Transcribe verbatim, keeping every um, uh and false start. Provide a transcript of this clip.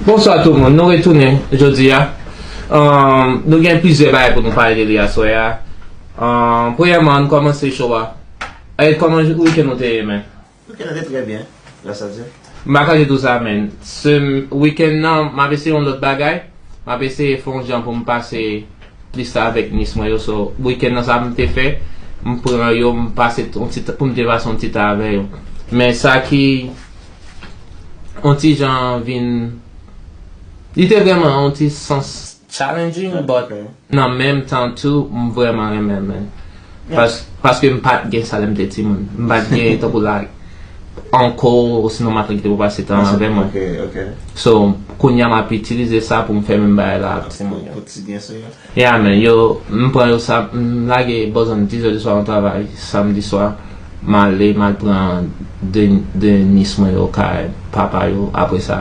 Bonswa tout moun, nou retounen jodi a. Um, nou gen plizyè bagay pou nou pale de li aswè a. Um, premyèman, ann kòmanse show a. E kòman wikenn ou te ye, men? Wikenn nan te trè byen, gras a Dye. M pa ka di tou sa, men. Se wikenn nan, m ap eseye yon lòt bagay. M ap eseye fè yon jan pou m pase plis avèk nis mwen yo. So, wikenn nan sa m te fè, m pran yo, m pase t- yon ti t- pou m te pase yon ti tan avè yo. Men sa ki yon ti jan vin, li te vrèman yon ti sans challenging, but nan menm tan tou, m vrèman renmen, men. Pas, paske m pa t gen sa lè m te timoun. M pa t gen tankou la, oncle, osinon matant ki te pou pase tan avè mwen. Ok, ok. So, kounye a m ap itilize sa pou m fè menm bagay la ak timoun yo. Pou ti byen sou yo. Yeah, men, yo, m pran yo sa, m lage bòzòn diz è de swa nan travay, samdi swa, m ale, m al pran de, de nis mwen yo kay papa yo, apre sa,